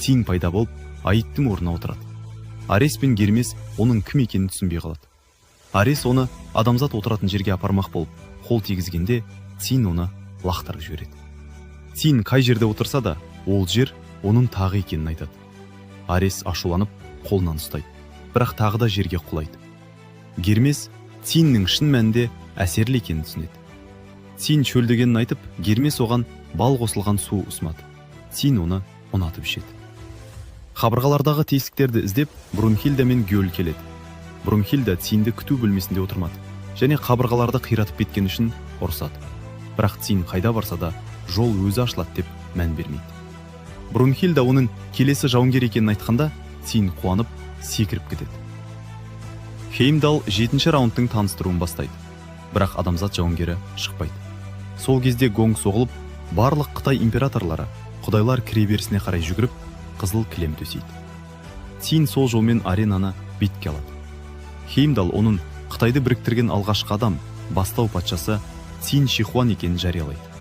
Цин пайда болып, Аидтың орнына отырады. Арес пен Гермес оның кім екенін түсінбей қалады. Арес оны адамзат отыратын жерге апармақ болып қол тигізгенде, Цин оны лақтырып жібереді. Цин қай жерде отырса да, ол жер оның тағы екенін айтады. Арес ашуланып, қолынан ұстайды, бірақ тағы да жерге құлайды. Гермес Циннің шын мәнінде әсерлі екенін түсінеді. Цин шөлдегенін айтып, Гермес оған бал қосылған су ұсынады. Цин оны ұнатып ішеді. Қабырғалардағы тесіктерді іздеп, Брунхильда мен Гёль келеді. Брунхильда Цинді күту бөлмесінде отырмады және қабырғаларды қиратып кеткен үшін ұрсады. Бірақ Цин қайда барса да, жол өзі ашылады деп мән бермейді. Брунхильда оның келесі жауынгер екенін айтқанда, Цин қуанып секіріп кетеді. Хеймдал жетінші раундтың таныстыруын бастайды, бірақ адамзат жауынгері шықпайды. Сол кезде гонг соғылып, барлық қытай императорлары құдайлар кіреберісіне қарай жүгіріп, қызыл кілем төсейді. Цин сол жолмен аренаны бетке алады. Хеймдал оның қытайды біріктірген алғашқы адам, бастау патшасы Цин Шихуан екенін жариялайды.